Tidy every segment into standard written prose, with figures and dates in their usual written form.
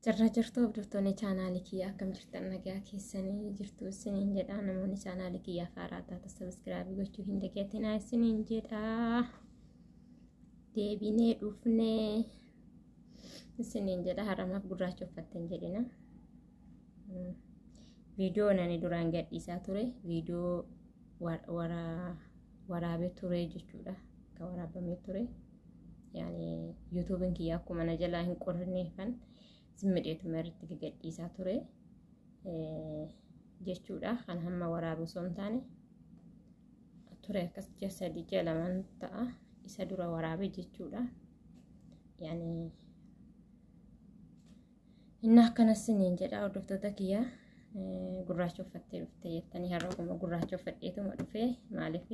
Jirra jirtu hordoftoonni chaanaalii kiyyaa, akkam jirtan? Nagaa keessanii jirtu isiniin jedha. Namoonni chaanaalii kiyyaaf haaraa taatan subscribe gochuu hin dagatinaa isiniin jedha. Deebinee dhufnee isiniin jedha. Haramaaf gurraacha uffatte hin jedhina. Viidiyoo ani duraan gadhiisaa ture, viidiyoo waraabee ture jechuudha. Akka waraabamee ture. Yaani yuutuubiin kiyya akkuma na jalaa hin qorrineefan simmidheetuma irratti gadhiisaa ture jechuudha. Kan hamma waraabuu osoo hin taane ture, akkas ji'a 3, ji'a 2 ta'a isa dura waraabee jechuudha. Yaani inni akkanas siniin jedha, hordoftoota kiyya, gurraacha uffattee dhufte jettanii, har'a akkuma gurraacha uffadheetuma dhufe. Maaliif?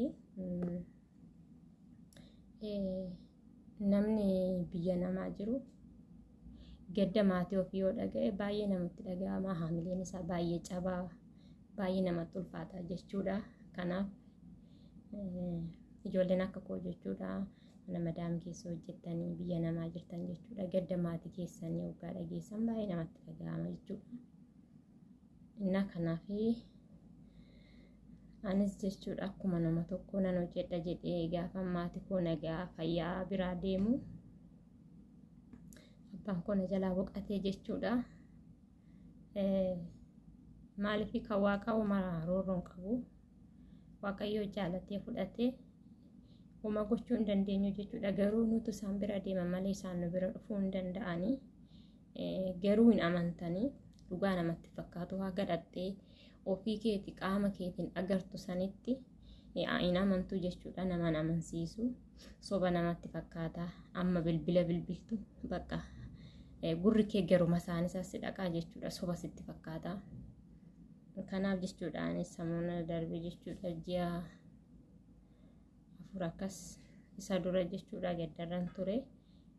Namni biyya namaa jiru gadda maatii ofii yoo dhaga'e baay'ee namatti dhaga'ama, haamileen isaa baay'ee cabaa, baay'ee namatti ulfaata jechuudha. Kanaaf ijoolleen akka koo jechuudha, mana madaam keessa hojjettanii biyya namaa jirtan jechuudha, gadda maatii keessanii waggaa dhageessan baay'ee namatti dhaga'ama jechuudha. Innaa kanaaf anis jechuudha akkuma nama tokko nan hojjedha jedhee gaafa maatii koo nagaa fayyaa biraa deemu abbaan koo na jalaa boqatee jechuudha. Maaliif? Kan waaqa uumaa roorroon qabu, waaqayyoo jaalatee fudhatee, homaa gochuu hin dandeenyu jechuudha. Garuu nutu isaan bira deema malee isaan nu bira dhufuu hin danda'anii. Garuu hin amantanii, dhugaa namatti fakkaatu, haa gadhattee ofii keeti qaama keetiin agartu sanitti hin amantu jechuudha. Naman amansiisu, soba namatti fakkaata. Amma bilbila bilbiltu bakka gurri kee garuma isaanii si dhaqaa jechuudha, soba sitti fakkaata. Kanaaf jechuudha anis samuuna darbe jechuudha, ji'a 4 akkas isa dura jechuudha, gaddarran ture.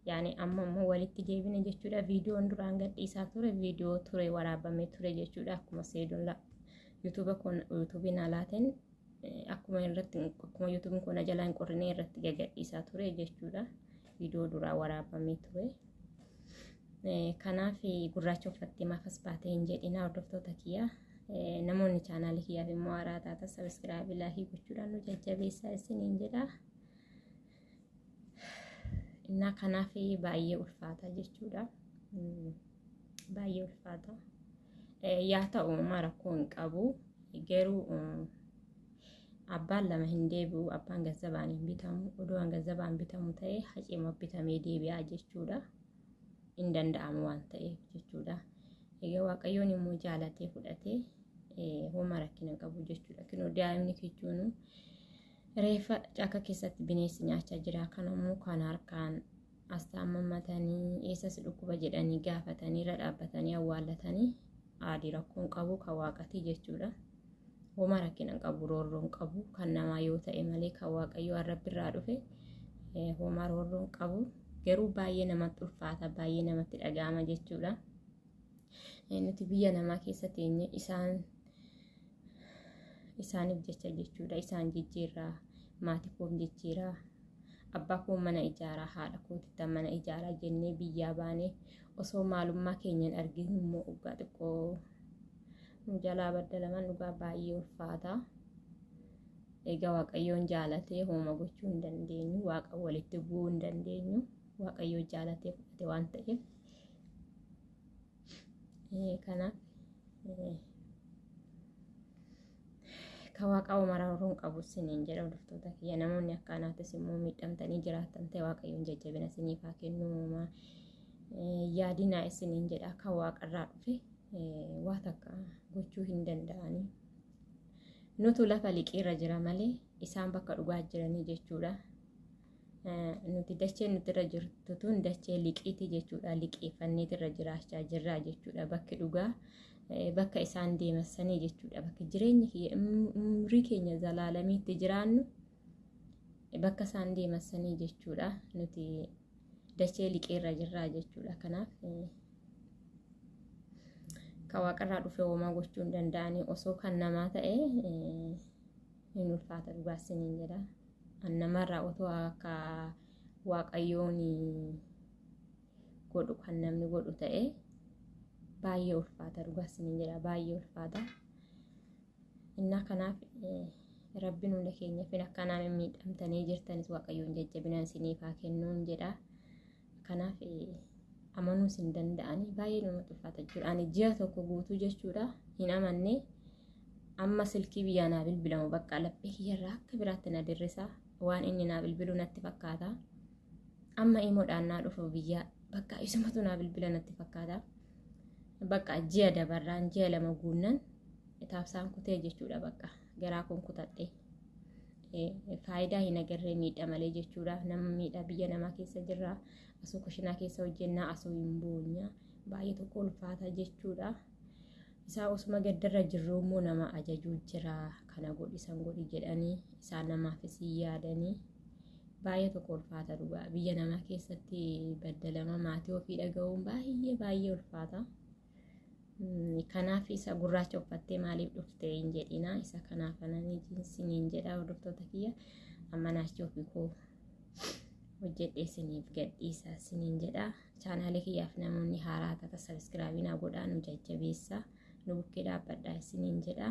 Yaani amma immoo walitti deebine jechuudha. Viidiyoon duraan gadhiisaa ture viidiyoo ture waraabamee ture jechuudha. Akkuma seedoon yuutuuba kun yuutuubiin alaatiin akkuma irratti, akkuma yuutuubiin kun jalaa hin qorrinee irratti gadhiisaa ture jechuudha. Viidiyoo duraa waraabamee ture. Kanaaf gurraacha uffattee maaf as baatee hin jedhina, hordoftoota kiyyaa. Namoonni chaanaalii kiyyaaf immoo haaraa taatan subscribe, like gochuudhaan nu jajjabeessaa isiniin jedha. Innaa kanaaf baay'ee ulfaata jechuudha. Baay'ee ulfaata. Yaa ta'u, uumaa rakkoo hin qabu. Garuu abbaan lama hin deebi'u. Abbaan gazzabaan hin bitamu. Odoo gazzabaan bitamu ta'ee haceema bitamee deebi'aa jechuudha. Hin danda'amu waan ta'eef jechuudha. Egaa Waaqayyoon immoo jaalatee fudhatee, homaa rakkina hin qabu jechuudha. Kinoo daa'imni kichuun reefa caaka keessatti bineensi nyaachaa jira. Kan immoo kan harkaan as taammamatanii eessas dhukkuba jedhanii gaafatanii irra dhaabbatanii awwaallatanii aadii rakkoon qabu, kan waaqatii jechuudha. Homaa rakkina hin qabu, roorroo hin qabu. Kan namaa yoo ta'e malee kan waaqayyoo arrabbirraa dhufe homaa roorroo hin qabu. Garuu baay'ee namatti ulfaata, baay'ee namatti dhaga'ama jechuudha. Nuti biyya namaa keessa teenye isaan isaaniif jecha jechuudha. Isaan jijjiirraa, maatii koof jijjiiraa, abbaa koo mana ijaaraa, haadha kootitti mana ijaaraa jennee biyyaa baanee osoo maalummaa keenya hin argin immoo dhugaa xiqqoo nu jalaa baddalaman, dhugaa baay'ee ulfaata. Egaa Waaqayyoon jaalatee hooma gochuu hin dandeenyu, waaqa walitti bu'uu hin dandeenyu, Waaqayyoo jaalatee fudhate waan ta'eef. Kanaaf kan waaqa uumaa roon qabu isiniin jedha, hordoftoota kiyya. Namoonni akka anaatis immoo miidhamtanii jiraattan ta'e, Waaqayyoon jajjabina isiniif haa kennu, uumaa yaadinaa isiniin jedha. Kan waaqarraa dhufe waa takka gochuu hin danda'anii. Nutu lafa liqiirra jira malee isaan bakka dhugaa jiranii jechuudha. Nuti dachee nuti irra jirtu tun dachee liqiiti jechuudha. Liqeeffanneet irra jiraachaa jirra jechuudha. Bakki dhugaa bakka isaan deemassanii jechuudha. Bakki jireenya umrii keenya zalaalamiitti jiraannu bakka isaan deemassanii jechuudha. Nuti dachee liqiirra jirra jechuudha. Kanaaf kan waaqarraa dhufe homaa gochuu hin danda'anii. Osoo kan namaa ta'e hin ulfaata, dhugaa isiniin jedha. Namarraa otoo akka waaqayyoon godhu kan namni godhu ta'e Baay'ee ulfaata dhugaa isiniin jedha baay'ee ulfaata. Innaa kanaaf rabbiin hunda keenyaaf akkanaa miidhamtanii jirtanis waaqayyoon jajjabina isiniif haa kennuun jedha. Kanaaf amanuus hin danda'ani baay'ee namatti ulfaata jechuudha. Ani ji'a tokko guutuu jechuudha hin amanne amma silkii biyyaa naa bilbilamu bakka laphee kiyyarraa akka biraatti na dirrisa waan inni naa bilbilu natti fakkaata. Amma imoodhaan naa dhufu biyyaa bakka isumatu naa bilbila natti fakkaata. Bakka ji'a dabarraan ji'a 2 guunnan taabsaan kutee jechuudha bakka garaa koon kutadhe. Faayidaa hin agarree miidha malee jechuudha. Nama miidha biyya namaa keessa jirra. Asuu kushinaa keessa hojjennaa asuu hin boonya. Baay'ee tokko ulfaata jechuudha. Isaa osuma gaddarra jirru immoo nama ajajuu jira. Kana godhi san godhi jedhanii isaan namaafis hin yaadanii. Baay'ee tokko ulfaata dhugaa. Biyya namaa keessatti baddalama maatii ofii dhaga'uun baay'ee baay'ee ulfaata. Kanaaf isa gurraacha uffattee maaliif dhufte hin jedhina. Isa kanaaf ananii isiniin jedha hordoftoota kiyya. Amma naachi ofii koo hojjedhee isiniif gadhiisa isiniin jedha. Chaanaalii kiyyaaf namoonni haaraa taata sabiskiraabii naa godhaa nu jajjabeessa nu bukkee dhaabbadhaa isiniin jedha.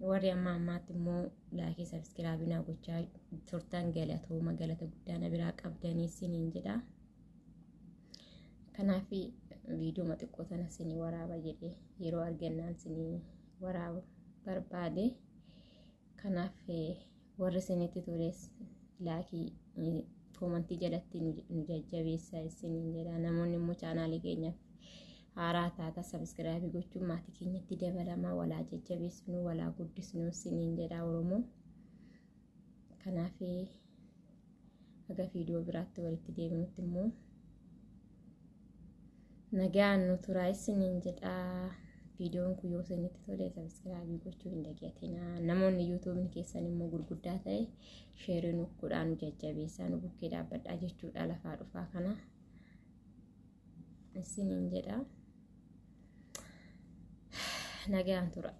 Warri amma ammaatti immoo laayikii sabiskiraabii naa gochaa turtan galatooma galata guddaa na biraa qabdanii isiniin jedha. Kanaaf viidiyoo xiqqoo tana isinii waraaba jedhee yeroo argannaan isinii waraaba barbaade. Kanaaf warri isinitti toles laayikii koomantii jalatti nu jajjabeessa isiniin jedha. Namoonni immoo chaanaalii keenyaaf haaraa taata sabiskiraabii gochuun maatii keenyatti dabalamaa walaa jajjabeessinu walaa guddisnu isiniin jedha Oromoo. Kanaaf haga viidiyoo biraatti walitti deebinutti immoo nagaan nu turaa isiniin jedha. Viidiyoon kun yoo isinitti tole sabiskiraabii gochuu hin dagatinaa. Namoonni yuutuubiin keessan immoo gurguddaa ta'e sheerii nu godhaa nu jajjabeessaa nu bukkee dhaabbadhaa jechuudha lafaa dhufaa kana isiniin jedha. Nagaan tura.